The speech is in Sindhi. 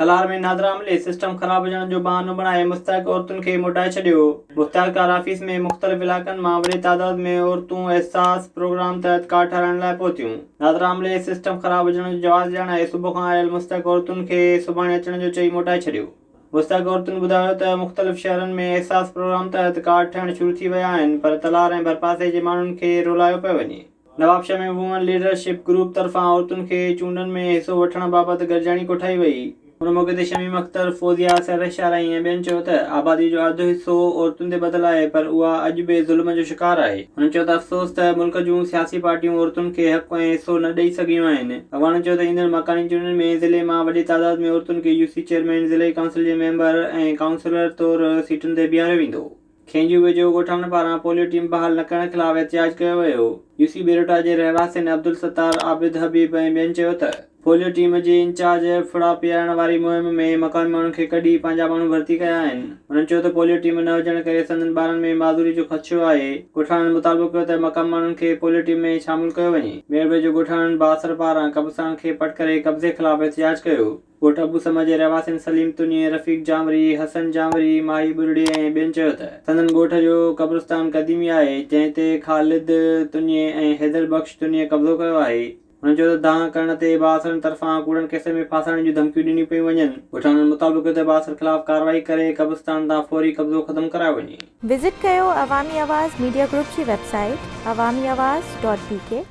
تلهار ۾ نادرا عملي سسٽم خراب هجڻ جو بهانو بڻائي مستحق عورتن کي موٽائي ڇڏيو. مختيارڪار آفيس ۾ مختلف علائقن مان وڏي تعداد ۾ عورتون احساس پروگرام تحت ڪارڊ ٺهرائڻ لاء پهتيون. نادرا عملي سسٽم خراب هجڻ جو جواز ڄاڻائي صبح کان آيل مستحق عورتن کي سڀاڻي اچڻ جو چئي موٽائي ڇڏيو. مستحق عورتن ٻڌايو ته مختلف شهرن ۾ احساس پروگرام تحت ڪارڊ ٺهڻ شروع ٿي ويا آهن پر تلهار ۽ ڀرپاسي جي ماڻهن کي رولايو پيو وڃي. نوابشاهه ۾ وومن ليڊرشپ گروپ طرفان عورتن کي چونڊن ۾ حصو وٺڻ بابت گڏجاڻي ڪوٺائي وئي. ان موقعي تي شميم اختر، فوزيا، سحرش آرائين ۽ ٻين چيو ته آبادي جو اڌ حصو عورتن تي ٻڌل آهي پر اها اڄ به ظلم جو شڪار آهي. هنن چيو ته افسوس ته ملڪ جون سياسي پارٽيون عورتن کي حق ۽ حصو نه ڏئي سگهيون آهن. اڳواڻن چيو ته ايندڙ مڪاني چونڊن ۾ ضلعي مان وڏي تعداد ۾ عورتن کي يوسي چيئرمين، ضلعي ڪائونسل جي ميمبر ۽ ڪائونسلر طور سيٽن تي بيهاريو ويندو. کينجهو ويجهو ڳوٺاڻن پاران پوليو ٽيم بحال نه ڪرڻ خلاف احتجاج ڪيو ويو. يو سي ٻيروٽا جي رهواسين عبدالستار، عابد حبيب ۽ ٻين چيو ته پوليو ٽيم جي انچارج ڦڙا پيارڻ واري مهم ۾ مقامي ماڻهن کي ڪڍي پنهنجا ماڻهو ڀرتي ڪيا آهن. هنن چيو ته پوليو ٽيم نه هجڻ ڪري سندن ٻارن ۾ معذوري جو خدشو آهي. ڳوٺاڻن مطالبو ڪيو ته مقامي ماڻهن کي پوليو ٽيم ۾ شامل ڪيو وڃي. ميڙ ويجهو ڳوٺاڻن بااثر پاران قبرستان کي پٽ ڪري قبضي خلاف احتجاج ڪيو. ڳوٺ ابو سمه جي رهواسين سليم تنيي، رفيق جانوري، حسن جانوري، ماهي ٻرڙي ۽ ٻين چيو ته سندن ڳوٺ جو قبرستان قديمي آهي، جنهن تي خالد تنيي ۽ حيدر بخش تنيي قبضو ڪيو آهي. هنن چيو ته دانهن ڪرڻ تي بااثرن طرفان ڪوڙن ڪيسن ۾ ڦاسائڻ جون ڌمڪيون ڏنيون پيون وڃن. ڳوٺاڻن مطالبو ڪيو ته بااثر خلاف ڪارروائي ڪري قبرستان تان فوري قبضو ختم ڪرايو وڃي. وزٽ ڪيو عوامي آواز ميڊيا گروپ جي website Awami Awaz dot B K.